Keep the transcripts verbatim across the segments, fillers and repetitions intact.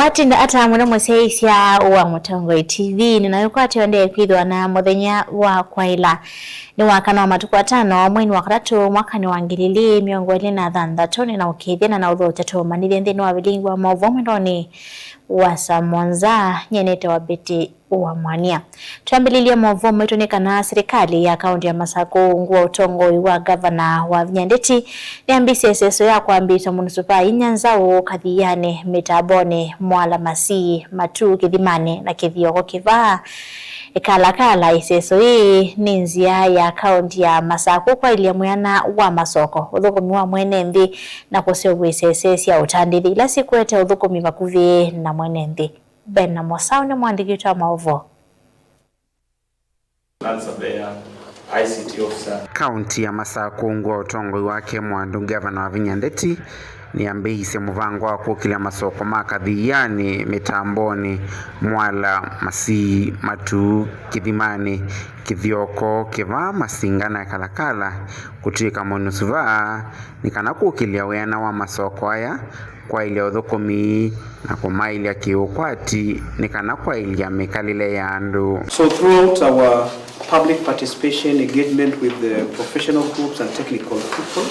Watinda ata mũno mũsyaĩĩsya wa Mũtongoi T V, nĩnaĩkwatĩwa ndekwĩthĩwa na mũthenya wa kwaĩla. Nĩ wakana wa matukũ atano, mweinĩ wa katatũ, mwakanĩ wa ngili ilĩ mĩongo ĩlĩ na thanthatũ, nĩnaũkĩthya na naũthokya tũmanĩthye nthĩnĩ wa vilingi wa maũvoo mwendonĩ wa saa mũonza. Nyie nĩtawa Betty wa Mwania. Twambĩlĩlye maũvoo maitũ nĩ kana silikalĩ ya kaũntĩ ya Masakũ ungu wa ũtongoi wa ngavana Wavinya Ndeti nĩyambĩĩsye ĩseso ya kwambĩĩsya mũnisipaa Nyanza ũũ Kathiani, Mĩtambonĩ, Mwala, Masii, Matuu, Kĩthimanĩ na Kĩthioko Kĩvaa. Kalakala. Ĩseso yĩĩ nĩ nzĩa ya kaũntĩ ya Masakũ kwaĩlya mwĩana wa masoko, ũthũkũmi wa mwene nthĩ na kũseũvya isese sya ũtandĩthya ila sikwete ũthũkũmi vakuvĩ na mwene nthĩ. Ben na Mosau nĩ mwandĩki witũ wa maũvoo. Land surveyor, I C T officer. Kaunti ya Masakũ ungu wa ũtongoi wake mwandu Ngavana Wavinya Ndeti nĩyambĩĩisye mũvango wa kũkĩlya masoko ma Kathiani, Mĩtambonĩ, Mwala, Masii, Matuu, Kĩthimanĩ, Kĩthioko, Kĩvaa, Masinga na Kalakala kũtw'ĩka mũnisipaa nĩ kana kũkĩlya wĩana wa masoko aya, kwaĩlya ũthũkũmi na kũmaĩlya kĩũkwati nĩ kana kwaĩlya mĩkalĩle ya andũ. So throughout our public participation, engagement with the professional groups and technical people,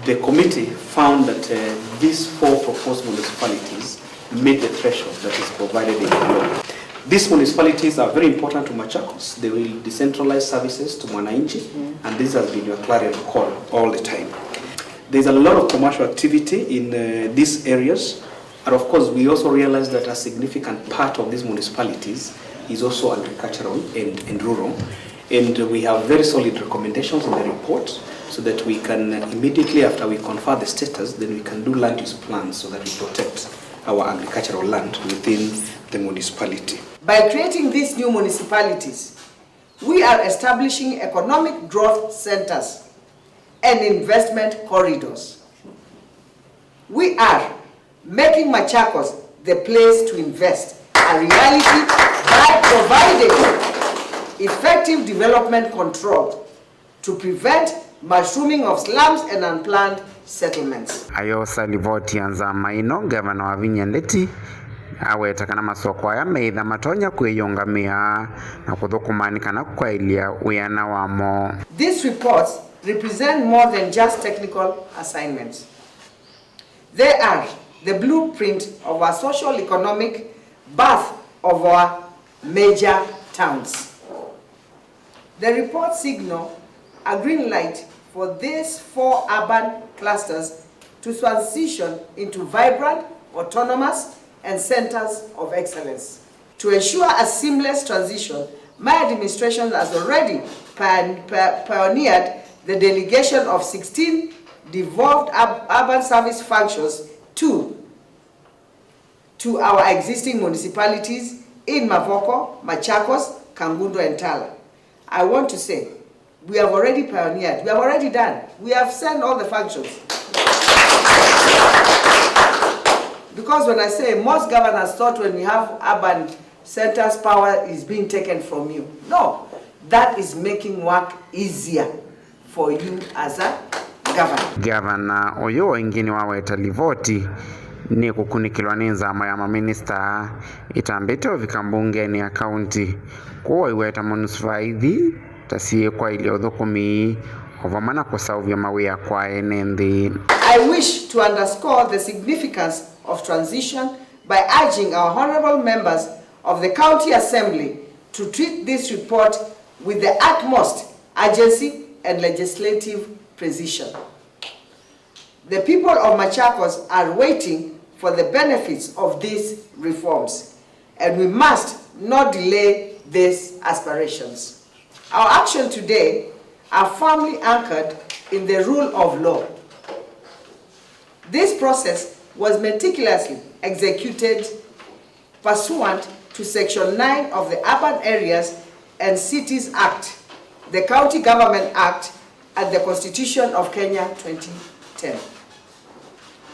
the committee found that, uh, these four proposed municipalities meet the threshold that is provided in the law. These municipalities are very important to Machakos. They will decentralize services to mwananchi, and this has been your clarion call all the time. There's a lot of commercial activity in, uh, these areas, and of course, we also realize that a significant part of these municipalities is also agricultural and, and rural. And we have very solid recommendations in the report so that we can, uh, immediately after we confer the status, then we can do land use plans so that we protect our agricultural land within the municipality. By creating these new municipalities, we are establishing economic growth centers and investment corridors. We are making Machakos the place to invest a reality by providing effective development control to prevent mushrooming of slums and unplanned settlements. Ayoosa livoti ya nzama ĩno, Ngavana Wavinya Ndeti aweta kana masoko aya meĩtha matonya kwĩyũngamĩa na kũthũkũma nĩ kana kwaĩlya wĩana wamo. These reports represent more than just technical assignments. They are the blueprint of our social economic birth of our major towns. The report signal a green light for these four urban clusters to transition into vibrant, autonomous, and centers of excellence. To ensure a seamless transition, my administration has already pion-, pi-, pioneered the delegation of sixteen devolved ur-, urban service functions to, to our existing municipalities in Mavoko, Machakos, Kangundo, and Tala. I want to say, we have already pioneered. We have already done. We have sent all the functions. Because when I say, most governors thought when we have urban centers, power is being taken from you. No, that is making work easier for you as a governor. Ngavana ũyũ o ĩngĩ nĩwaweta livoti nĩ kũkunĩkĩlwa nĩ nzama ya maminista ĩtambĩte ũvika mbungenĩ ya kaunti, kwoou aiweta mũnisipaa ithi ta syĩkwaĩlya ũthũkũmi o vamwe na kũseũvya mawĩa kwa ene nthĩ. I wish to underscore the significance of transition by urging our honorable members of the County Assembly to treat this report with the utmost urgency and legislative precision. The people of Machakos are waiting for the benefits of these reforms, and we must not delay these aspirations. Our actions today are firmly anchored in the rule of law. This process was meticulously executed pursuant to Section nine of the Urban Areas and Cities Act, the County Government Act, and the Constitution of Kenya twenty ten.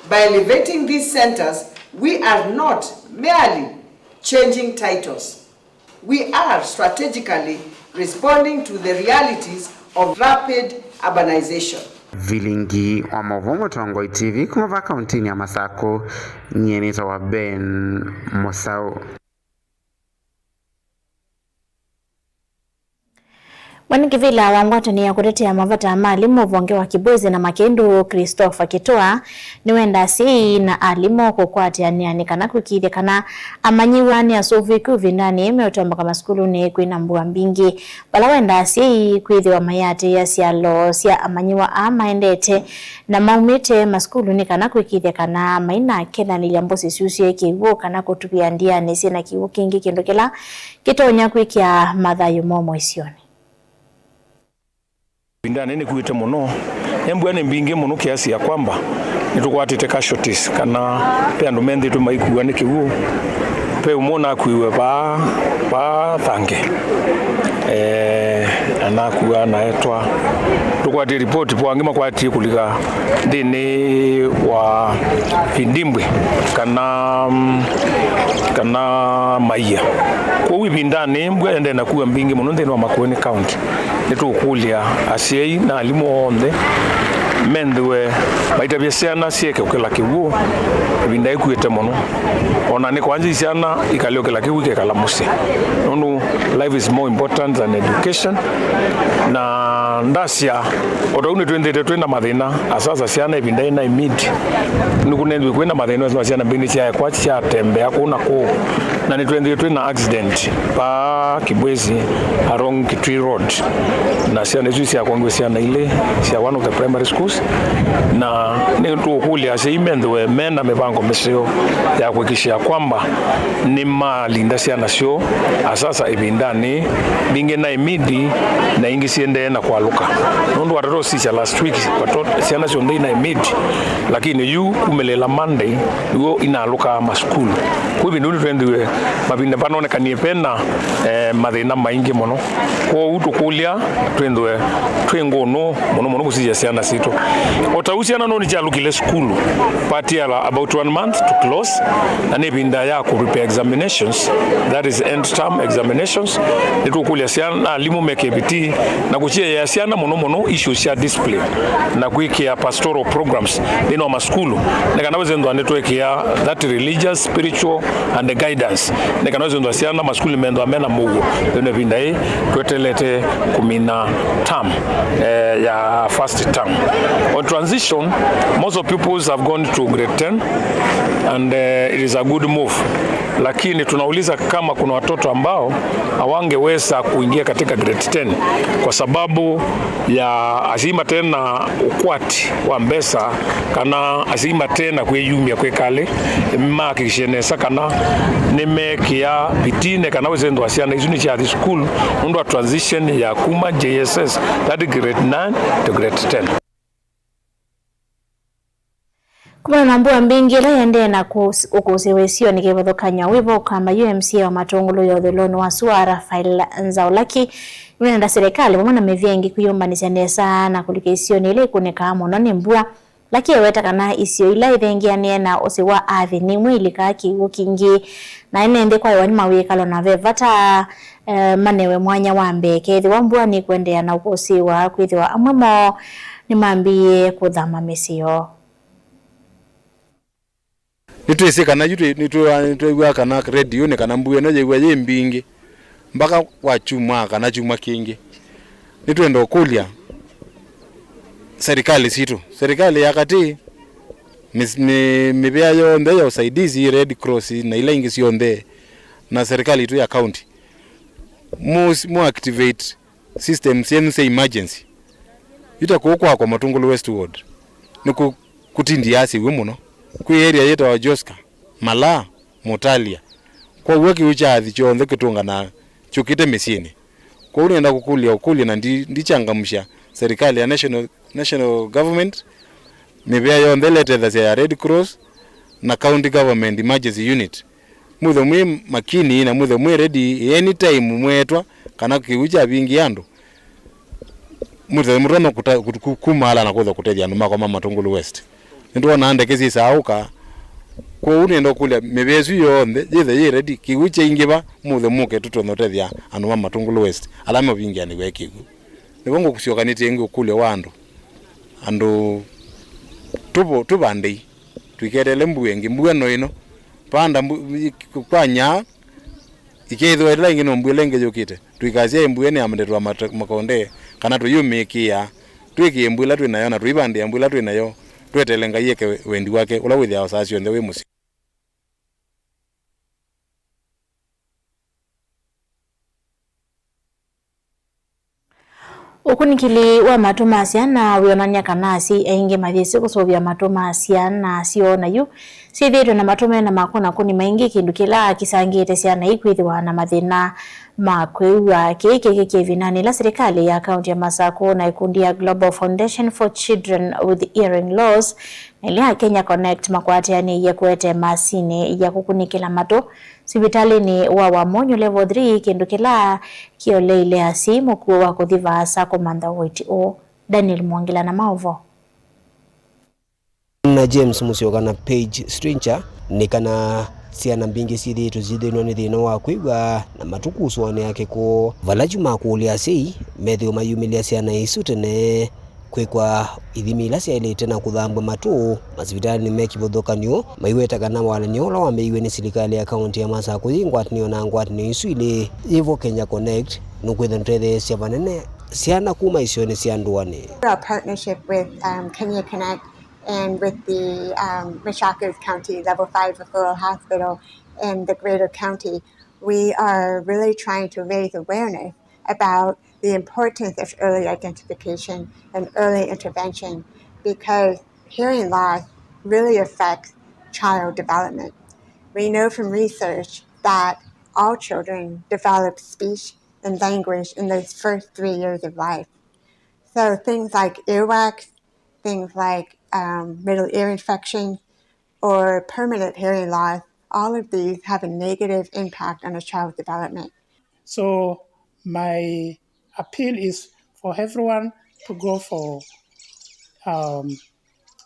By elevating these centers, we are not merely changing titles. We are strategically responding to the realities of rapid urbanization. Vilingi wa maũvoo Mũtongoi T V kuma va kauntinĩ ya Masakũ, nyie nĩtawa Ben Mũsaũ. Mwene kĩvĩla wa ngwatanĩo ya kũtetea mavata ma alimũ ũvonge wa Kibwezi na Makindu, Christopher Kitua, nĩwenda asyai na alimũ kũkwatĩanĩa nĩ kana kũĩkĩĩthya kana amanyĩw'a nĩ asũvĩku ĩvindanĩ meũtomboka masukulunĩ kwĩna mbua mbingĩ. Vala wenda asyai kwĩthĩwa mayĩatĩĩa syalo sya amanyĩw'a aa maendete na maumĩte masukulu nĩ kana kũĩkĩĩthya kana mainakelanĩlya mbũsĩ syusye kĩw'ũ kana kũtuvĩa ndianĩ syĩna kĩw'ũ kingĩ, kĩndũ kĩla kĩtonya kwĩkĩa mathayũ moo mũisyonĩ. Ĩvindanĩ nĩkuĩte mũno. Embua nĩ mbingĩ mũno kiasi ya kwamba nĩtũkwatĩte casualties, kana ve andũ menthĩtwe maikua nĩ kĩw'ũ. Ve ũmwe ũnakuiwe vaa, vaa Thange. Eh, anakua anaetwa. Tũkwatie ripoti po angĩ makwatie kũlika nthĩnĩ wa Vindimbwi kana, kana Maia. Kwoou ĩvindanĩ mbua ĩendee na kua mbingĩ mũno nthĩnĩ wa Makueni County. Nĩtũkũlya asyai na alimũ onthe menthĩwe maitavya syana syeke ũkĩla kĩw'ũ ĩvinda ĩkuĩte mũno. Ona nĩ kwanja syana ikale ũkĩla kĩw'ũ ikekala mũsyĩ, nũndũ life is more important than education. Na ndasya, o ta ũu nĩtwĩthĩĩte twĩ na mathĩna, asasa syana ĩvinda yĩna imidi, nĩkũnenthw'e kwĩ na mathĩna, syana mbingĩ syaekwa syatembea kũu na kũu, na nĩtwĩthĩĩtwe twĩ na accident pa Kibwezi along Kitui Road, na syana isu syakongiwe syana ilĩ sya one of the primary schools, na nĩtũkũlya asyai menthĩwe mena mĩvango mĩseo ya kũhakikisha kwamba nĩmalinda syana syoo asasa ĩvindanĩ mbingĩ na imidi na ingĩ siendee na kwalũka. Nũndũ watatosisya last week, wato-, syana syonthe ina imidi, lakini yu kumĩlĩĩla Monday nĩw'o inalũkaa masukulu. Kwa ĩvinda yu nĩtwendĩwe mavinda vanonekanie vena, eh, mathĩna maingĩ mũno. Kwoou tũkũlya twĩthĩwe twĩ ngũnũ mũno mũno kũsisya syana sitũ. O ta ũu syana no nĩsyalũkile sukulu, but yala about one month to close, na nĩ ĩvinda ya kũ prepare examinations, that is end term examinations. Nĩtũkũlya syana, alimũ meke vitii na kũsyaĩa syana mũno mũno issues sya discipline na kwĩkĩa pastoral programs nthĩnĩ wa masukulu, nĩ kana wĩsĩ nthwa nĩtwĩkĩa that religious, spiritual and the guidance, nĩ kana wĩsĩ nthwa syana masukulu menthwa mena mũuo nthĩnĩ wa ĩvinda ĩĩ twetelete kũmina term, eh, ya first term. On transition, most of pupils have gone to grade ten and, eh, it is a good move, lakini tunauliza kama kuna watoto ambao hawangeweza kuingia katika grade ten kwa sababu ya asyai mate na ũkwati wa mbesa kana asyai mate na kwĩyumya kwĩkalĩ, mahakikishe nesa kana nĩmekĩa vitii nĩ kana wĩsĩ nthwa syana isu nĩsyathi sukulu nũndũ wa transition ya kuma J S S, that grade nine to grade ten. Kumana na mbua mbingĩ ĩla ĩendee na kũs-, ũkũsĩĩwa isionĩ kĩvathũkany'o wĩva Ũkamba, yu M C A wa Matũngũlũ ya ũthũĩlonĩ wa sua Raphael Nzaulaki nĩwenda serikali vamwe na mĩvĩa ĩngĩ kwĩyũmbanĩsya nesa na kũlika isionĩ ila ikũnĩkaa mũno nĩ mbua. Laki eweta kana isio ila ithengeanĩe na ũsĩ wa athi nĩ imwe ilikaa kĩw'ũ kingĩ, na ene nthĩ kwa ĩwa nĩ mawĩkalo na ve vata, eh, manewe mwanya wa mbee kethĩwa mbua nĩkũendeea na ũkũsĩĩwa kwĩthĩwa amwe moo nĩmambĩĩe kũthama mĩsyĩ yoo. Nĩtwĩsĩ kana yu twĩ-, nĩtwĩ-, nĩtwĩw'aa kana redio nĩ kana mbua ĩno yĩw'a yĩ mbingĩ mpaka kwa kyumwa kana kyumwa kĩngĩ. Nĩtwenda ũkũlya serikali sitũ, serikali ya katĩ, mĩ-, mĩ-, mĩvĩa yonthe ya usaidizi, Red Cross na ila ingĩ syonthe, na serikali itũ ya county, mu, mu activate system syenyu sya emergency. Yu ta kũu kwakwa Matũngũlũ West Ward, nĩ kũ-, kũtindiasĩw'e mũno. Kwĩ area yĩtawa Joska, Malaa, Mutalia. Kwaw'a kĩw'ũ kya athi kyonthe kĩtũnganaa kyũkĩte mĩsyĩnĩ. Kwoou nĩenda kũkũlya ũkũlyo na ndi-, ndichangamsha serikali ya national, national government, mĩvĩa yonthe ĩla ĩtethasya ya Red Cross na county government emergency unit. Mwĩthwe mwĩ makini na mwĩthwe mwĩ ready anytime mweetwa kana kĩw'ũ kyavingĩa andũ. Mwĩthwe mũtonya kũta-, kũ-, kũ-, kumaala na kwĩthwa kũtethya andũ makwa ma Matũngũlũ West. Nĩtwonaa ndeke syĩsaa ũka. Kwoou nĩenda ũkũlya mĩvĩa ĩsu yonthe yĩthwe yĩ ready, kĩw'ũ kyaingĩva, mwĩthwe mũke tũtonya ũtethya andũ ma Matũngũlũ West ala mavingĩanĩw'e kĩw'ũ. Nĩvo ngũsyoka nĩtĩe ĩngĩ ũkũlyo wa andũ. andũ tũvo-, tũvandei, tũiketele mbua ĩngĩ, mbua no ĩno, vanda mbu-, kwa nyaa, ikeethĩwa ĩla ĩngĩ no mbua ĩla ĩngĩ yũkĩte. Tũikasyae mbua ĩno ya mũndũ twa mate-, makondee, kana tũyĩũmĩkĩĩa, twĩkĩe mbua ĩla twĩ nayo, na tũivandĩa mbua ĩla twĩ nayo, tweteele Ngai eke wendi wake, ũla wĩthĩawa saa syonthe wĩ mũseo. Ũkunĩkĩli wa matũ ma syana wĩonany'a kana asyai aingĩ mayĩsĩ kũseũvya matũ ma syana syoo, na yu syĩthĩĩtwe na matũ me na makũnakũni maingĩ, kĩndũ kĩla kĩsangĩĩte syana ii kwĩthĩwa na mathĩna ma kwĩw'a. Kĩĩ kĩkĩkie ĩvindanĩ yĩla silikalĩ ya kaunti ya Masakũ na ikundi ya Global Foundation for Children with Hearing Loss na ĩla ya Kenya Connect makwatĩanĩie kũete masinĩ ya kũkunĩkĩla matũ sivitalĩnĩ wa Wamonyo Level three, kĩndũ kĩla kĩoleile asyai mũkuo wa kũthi vaasa kũmantha ũiiti ũũ. Daniel Mwongela na maũvoo. Na James Musyoka na Paige Stringer nĩ kana syana mbingĩ syĩthĩĩtwe syĩthĩnwa nĩ thĩna wa kwĩw'a na matũ kusũanĩa kĩkũũ, vala yu makũlya asyai methĩwe mayumĩlya syana isu tene kwĩkwa ithimi ila syaĩlĩte na kũthambw'a matũ masivitalĩnĩ me kĩvathũkany'o, maiweta kana walany'o ũla wambĩĩiw'e nĩ silikalĩ ya kaunti ya Masakũ yĩ ngwatanĩo na ngwatanĩo isu ilĩ yĩvo Kenya Connect nũkwĩthwa nũtetheesya vanene syana kuma isionĩ sya ndũanĩ. Our partnership with, um, Kenya Connect and with the, um, Machakos County Level five Referral Hospital and the Greater County, we are really trying to raise awareness about the importance of early identification and early intervention, because hearing loss really affects child development. We know from research that all children develop speech and language in those first three years of life. So things like earwax, things like, um, middle ear infection, or permanent hearing loss, all of these have a negative impact on a child's development. So my appeal is for everyone to go for, um,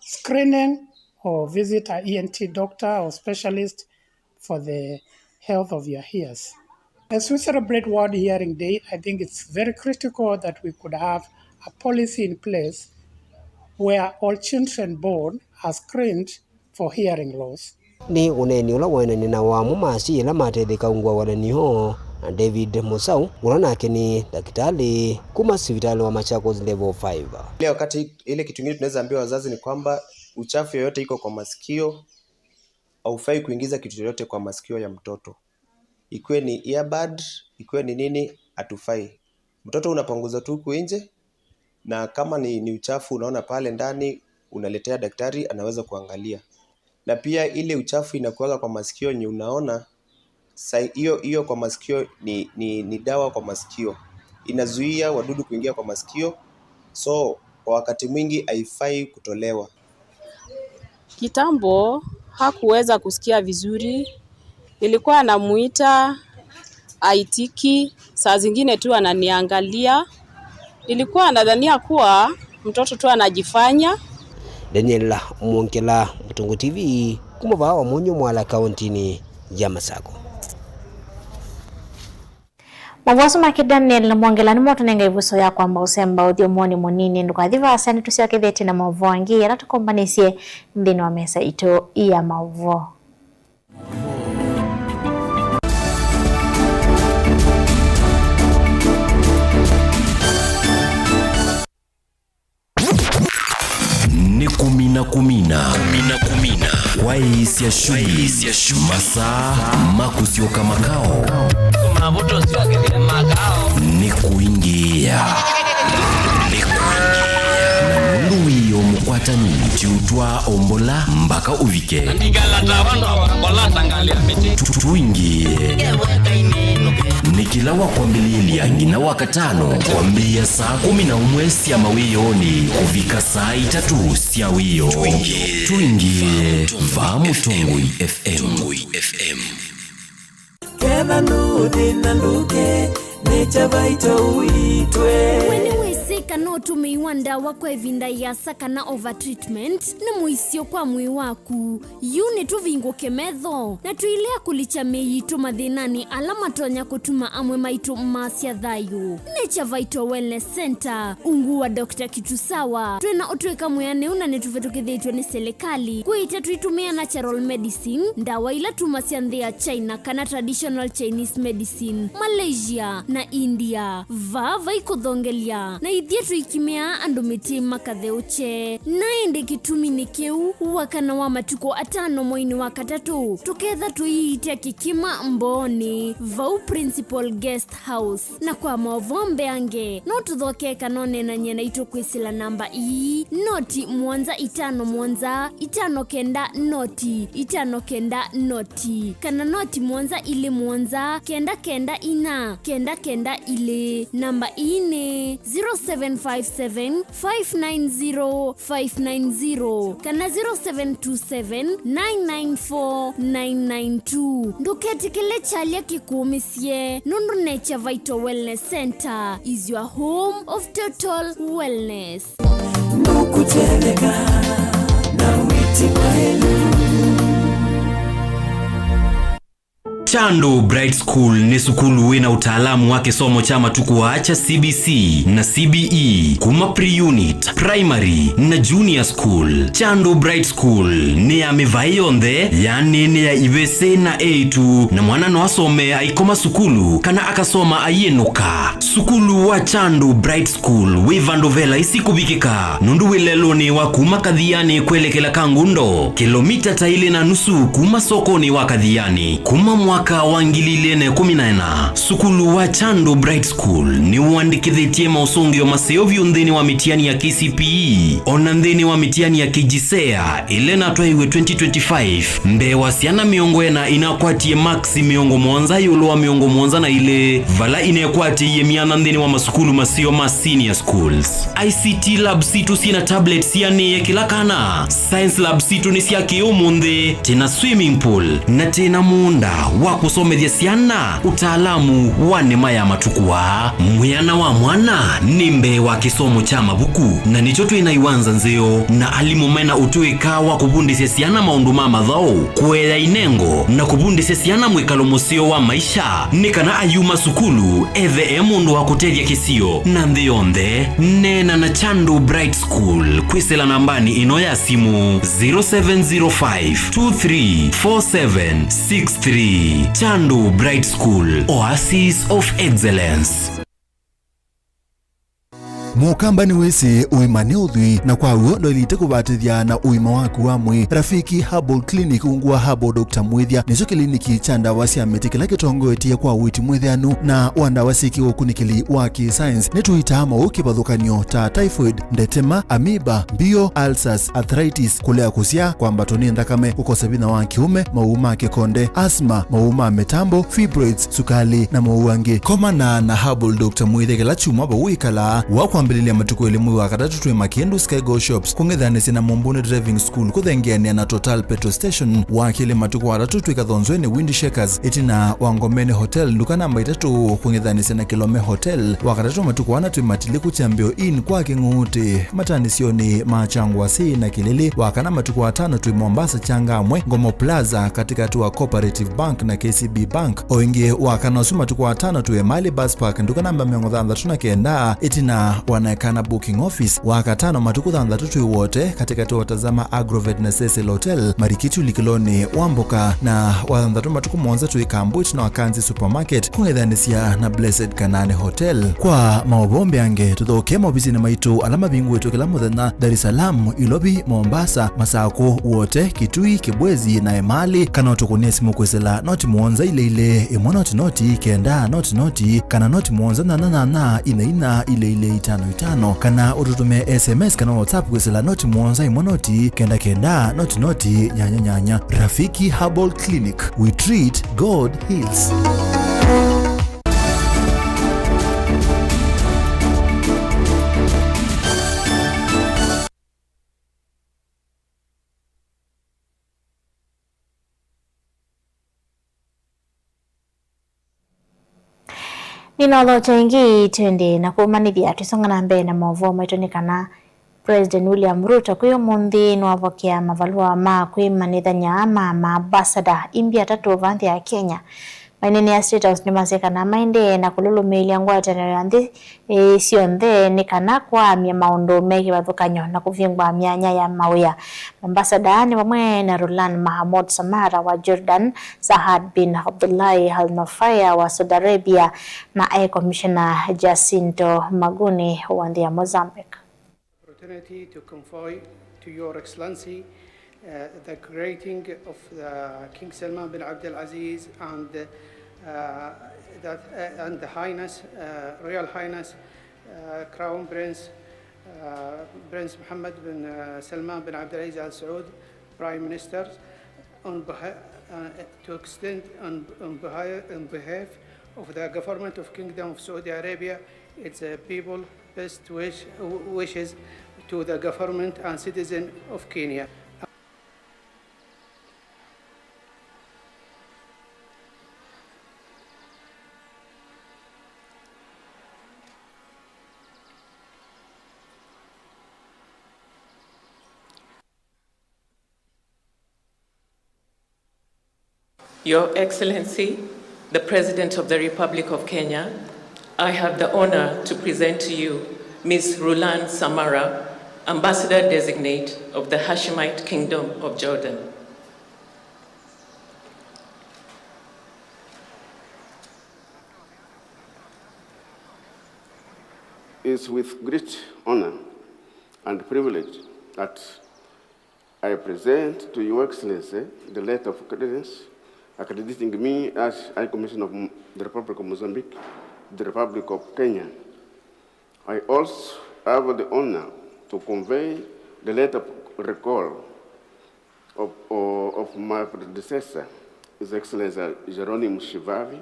screening or visit a E N T doctor or specialist for the health of your ears. As we celebrate World Hearing Day, I think it's very critical that we could have a policy in place where all children born are screened for hearing loss. Nĩ ũneeni ũla waenanie na amwe ma asyai ala matetheka ungu wa walany'o, na David Musau, ũla nake nĩ ndakĩtalĩ kuma sivitalĩ wa Machakos Level five. Ile wakati, ile kitu ingine tunaweza ambia wazazi ni kwamba uchafu yoyote iko kwa masikio, haufai kuingiza kitu yoyote kwa masikio ya mtoto. Ikuwe ni earbud, ikuwe ni nini, hatufai. Mtoto unapanguza tu huku nje, na kama ni, ni uchafu unaona pale ndani, unaletea daktari, anaweza kuangalia. Na pia ile uchafu inakuwaga kwa masikio yenye unaona, sa-, hiyo, hiyo kwa masikio ni, ni, ni dawa kwa masikio. Inazuia wadudu kuingia kwa masikio, so kwa wakati mwingi haifai kutolewa. Kitambo hakuweza kusikia vizuri, nilikuwa namuita, haitiki, saa zingine tu ananiangalia. Nilikuwa nadhania kuwa mtoto tu anajifanya. Daniel Mwongela, Mũtũngũ T V, kuma vaa Wamonyo Mwala, kauntinĩ ya Masakũ. Maũvoo asu make Daniel Mwongela nĩmo ũtũnenga ĩvuso ya kwamba ũsemba ũthyũmũonĩ mũnini. Ndũkathi vaasa, nĩtũsyokethetye na maũvoo angĩ ala tũkombanĩsye nthĩnĩ wa mesa itũ ya maũvoo. Nĩ kũmina, kũmina, kũmina, kũmina. Kwaĩĩsya shughuli. Masaa ma kũsyoka makao. Nĩ kũingĩĩa. Nĩ kũingĩĩa. Na nũndũ wĩoo mũkwatanu, tiũtwaa ombola mpaka ũvike. Tũingĩĩe. Nĩ kĩla wa kwambĩlĩĩlya nginya wa katano, kwambĩĩa saa kũmi na ũmwe sya mawĩoonĩ kũvika saa itatũ sya wĩoo. Tũingĩĩe vaa Mũtongoi F M. Ketha ndũũthĩ na ndũke, nĩ Kyavaito ũitwe. We nĩwĩsĩ kana ũtũmĩi wa ndawa kwa ĩvinda ĩasa kana overtreatment nĩ mũisyo kwa mwĩĩ waku. Yu nĩtũvingũke metho na tũilea kũlikya mĩĩ yitũ mathĩnanĩ ala matonya kũtuma amwe maitũ maasya thayũ. Nature Vital Wellness Center, ungu wa Doctor Kitusawa. Twĩ na ũtũĩka mwĩanĩu na nĩtũvĩtũkĩthĩtw'e nĩ silikalĩ kwĩĩta tũitũmĩa natural medicine, ndawa ila tumasya nthĩ ya China kana traditional Chinese medicine, Malaysia na India. Vaa vai kũthongelya, na ithyĩ tũikimĩaa andũ mĩtĩ makatheũkye. Na ĩndĩ kĩtumi nĩ kĩu, wakana wa matukũ atano mweinĩ wa katatũ, tũketha tũiitya kĩkima Mbooni, vau Principal Guest House. Na kwa maũvoo mbeange, no tũthokee kana ũneenany'e naitũ kwĩsĩla namba ii, noti mũonza itano mũonza, itano kenda noti, itano kenda noti, kana noti mũonza ilĩ mũonza, kenda kenda inya, kenda kenda ilĩ. Namba ii nĩ zero seven five seven, five nine zero, five nine zero kana zero seven two seven, nine nine four, nine nine two. Ndũketĩkĩle kyalya kĩkũũmĩsye, nũndũ Nature Vital Wellness Center is your home of total wellness. Nũkũtetheka na wĩti wa ĩlu. Chandu Bright School nĩ sukulu wĩ na ũtaalamu wa kĩsomo kya matukũ aa kya C B C na C B E kuma pre-unit, primary, na junior school. Chandu Bright School nĩ ya mĩvaĩ yonthe, yaani nĩ ya ivĩsĩ na eĩtu, na mwana no asome aikoma sukulu kana akasoma aiĩnũka. Sukulu wa Chandu Bright School wĩ vandũ ve laisi kũvikĩka, nũndũ wĩ lelũnĩ wa kuma Kathianĩ kwelekela Kangundo, kĩlomita ta ilĩ na nusu kuma sokonĩ wa Kathianĩ. Kuma mwaka wa ngili ilĩ na ĩkũmi na ĩna, sukulu wa Chandu Bright School nĩũandĩkĩthĩtye maũsũngĩo maseo vyũ nthĩnĩ wa mĩtiani ya K C P E, ona nthĩnĩ wa mĩtiani ya K J S E A, ĩla ĩnatwaĩwe twenty twenty-five. Mbee wa syana mĩongo ĩna inakwatie maksi mĩongo mũonza ĩũlũ wa mĩongo mũonza na ilĩ, vala inekwatĩie myanya nthĩnĩ wa masukulu maseo ma senior schools. I C T lab sitũ syĩ na tablets sianĩĩe kĩla kana. Science lab sitũ nĩ sya kĩũmũnthĩ, twĩ na swimming pool, na twĩ na mũũnda wa kũsomethya syana ũtaalamu wa nĩma ya matukũ aa. Mwĩana wa mwana nĩ mbee wa kĩsomo kya mavuku, na nĩkyo twĩ na iwanza nzeo na alimũ mena ũtũĩka wa kũvundĩsya syana maũndũ ma mathaũ, kũea inengo, na kũvundĩsya syana mwĩkalo mũseo wa maisha, nĩ kana ayuma sukulu ethĩwe e mũndũ wa kũtethya kĩsio na nthĩ yonthe. Neena na Chandu Bright School kwĩsĩla nambanĩ ĩno ya simũ, zero seven zero five two three four seven six three. Chandu Bright School, Oasis of Excellence. Mũkamba nĩwĩsĩ ũima nĩ ũthwii, na kwa w'o ndwaĩlĩte kũvatĩthya na ũima waku wa mwĩĩ. Rafiki Herbal Clinic, ungu wa Herbal Doctor Mwĩthya, nĩkyo kĩliniki kya ndawa sya mĩtĩ kĩla kĩtongoetye kwa ũiiti mwĩthĩanu na wa ndawa syĩ kĩũkunĩkĩli wa kĩ-science. Nĩtũitaa maũũ kĩvathũkany'o ta typhoid, ndetema, amoeba, mbio, ulcers, arthritis, kũlea kũsyaa, kwambatwa nĩ nthakame, kũkosa vinya wa kĩũme, maũũ ma kĩkonde, asthma, maũũ ma mĩtambo, fibroids, sukalĩ, na maũũ angĩ. Komana na Herbal Doctor Mwĩthya kĩla kyumwa vau wĩkalaa. Wa kwambĩlĩlya matukũ elĩ mwei wa katatũ twĩ Makĩndũ Skygo Shops, kũng'ethanĩsya na Mumbuni Driving School, kũthengeanĩa na Total Petrol Station. Wa kelĩ matukũ atatũ twĩ Kathonzweni Wind Shakers, ĩtina wa Ngomeni Hotel, nduka namba itatũ, kũng'ethanĩsya na Kilome Hotel. Wa katatũ matukũ ana twĩ Matiliku Kyambĩo Inn kwa Kĩng'uutĩ, mataanĩsyonĩ ma Kyangwasĩ na Kĩlĩlĩ. Wa kana matukũ atano twĩ Mombasa Changamwe, Ngomo Plaza, katĩkatĩ wa Cooperative Bank na K C B Bank. O ĩngĩ, wa kana ũsu matukũ atano twĩ Emali Bus Park, nduka namba mĩongo thanthatũ na kenda, ĩtina wa Naekana Booking Office. Wa katano matukũ thanthatũ twĩ Wote, katĩkatĩ wa Tazama Agrovet na Cecil Hotel, Marikiti ũlikĩlonĩ wa mboka. Na wa thanthatũ matukũ mũonza twĩ Kambu, ĩtina wa Kanzi Supermarket, kũng'ethanĩsya na Blessed Kanani Hotel. Kwa maũvoo mbeange, tũthokee maovisinĩ maitũ ala mavingũĩtwe kĩla mũthenya, Dar es Salaam, Ilovi, Mombasa, Masakũ, Wote, Kitui, Kibwezi, na Emali, kana ũtũkũnĩe simũ kwĩsĩla noti mũonza ilĩ ilĩ, ĩmwe noti noti, kenda noti noti, kana noti mũonza nyanya nyanya, ina ina, ilĩ ilĩ, itano itano, kana ũtũtũmĩe S M S kana WhatsApp kwĩsĩla noti mũonza ĩmwe noti, kenda kenda, noti noti, nyanya nyanya. Rafiki Herbal Clinic, we treat, God heals. Nĩnaũthokya ĩngĩ twende na kũmanĩthya. Twĩsonga na mbee na maũvoo maitũ nĩ kana President William Ruto kwĩ ũmũnthĩ nĩwavokea mavalũa ma kwĩmanĩthany'a ma maambasada imbi atatũ va nthĩ ya Kenya. Maineenea State House nĩmasya kana maendee na kũlũlũmĩĩlya ngwatanĩo ya nthĩ, ĩ, syonthe nĩ kana kwaamya maũndũ me kĩvathũkany'o na kũvingũa myanya ya mawĩa. Maambasada nĩ vamwe na Rulan Mahamoud Samara wa Jordan, Sahad bin Abdullahi Al Nufaya wa Saudi Arabia, na High Commissioner Jacinto Maguni wa nthĩ ya Mozambique. Opportunity to convey to Your Excellency, uh, the greeting of the King Salman bin Abdul Aziz and, uh, that, uh, and the Highness, uh, Royal Highness, uh, Crown Prince, uh, Prince Mohammed bin, uh, Salman bin Abdul Aziz Al Saud, Prime Minister, on beha-, uh, to extend on, on beha-, on behalf of the Government of Kingdom of Saudi Arabia, its, uh, people, best wish, wishes to the government and citizen of Kenya. Your Excellency, the President of the Republic of Kenya, I have the honor to present to you Miss Rulan Samara, Ambassador Designate of the Hashemite Kingdom of Jordan. It's with great honor and privilege that I present to Your Excellency the letter of credence accrediting me as High Commissioner of the Republic of Mozambique, the Republic of Kenya. I also have the honor to convey the letter of recall of, of my predecessor, His Excellency Jeronimo Shivavi,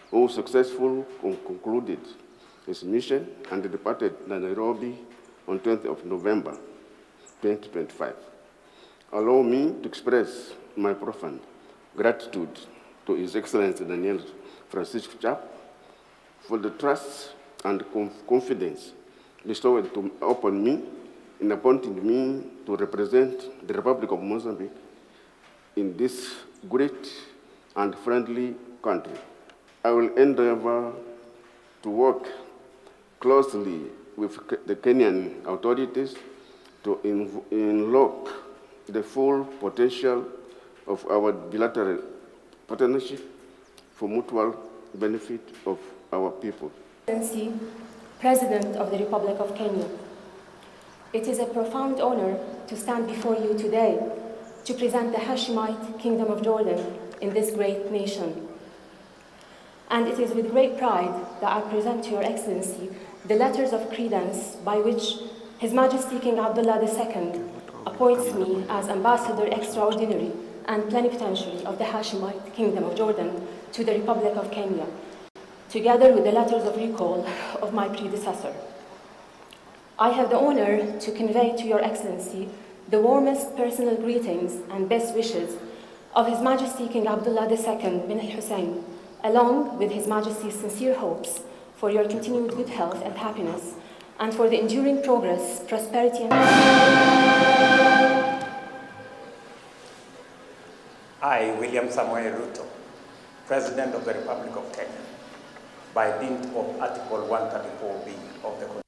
who successfully con-, concluded his mission and departed Nairobi on twentieth of November twenty twenty-five. Allow me to express my profound gratitude to His Excellency Daniel Francisco Chapo for the trust and conf-, confidence bestowed to, upon me in appointing me to represent the Republic of Mozambique in this great and friendly country. I will endeavor to work closely with Ke-, the Kenyan authorities to inv-, unlock the full potential of our bilateral partnership for mutual benefit of our people. Excellency, President of the Republic of Kenya, it is a profound honor to stand before you today to present the Hashemite Kingdom of Jordan in this great nation. And it is with great pride that I present to Your Excellency the letters of credence by which His Majesty King Abdullah the Second appoints me as Ambassador Extraordinary and Plenipotentiary of the Hashemite Kingdom of Jordan to the Republic of Kenya, together with the letters of recall of my predecessor. I have the honor to convey to Your Excellency the warmest personal greetings and best wishes of His Majesty King Abdullah the Second bin Hussein, along with His Majesty's sincere hopes for your continued good health and happiness, and for the enduring progress, prosperity, and I, William Samoei Ruto, President of the Republic of Kenya, by dint of Article one thirty-four B of the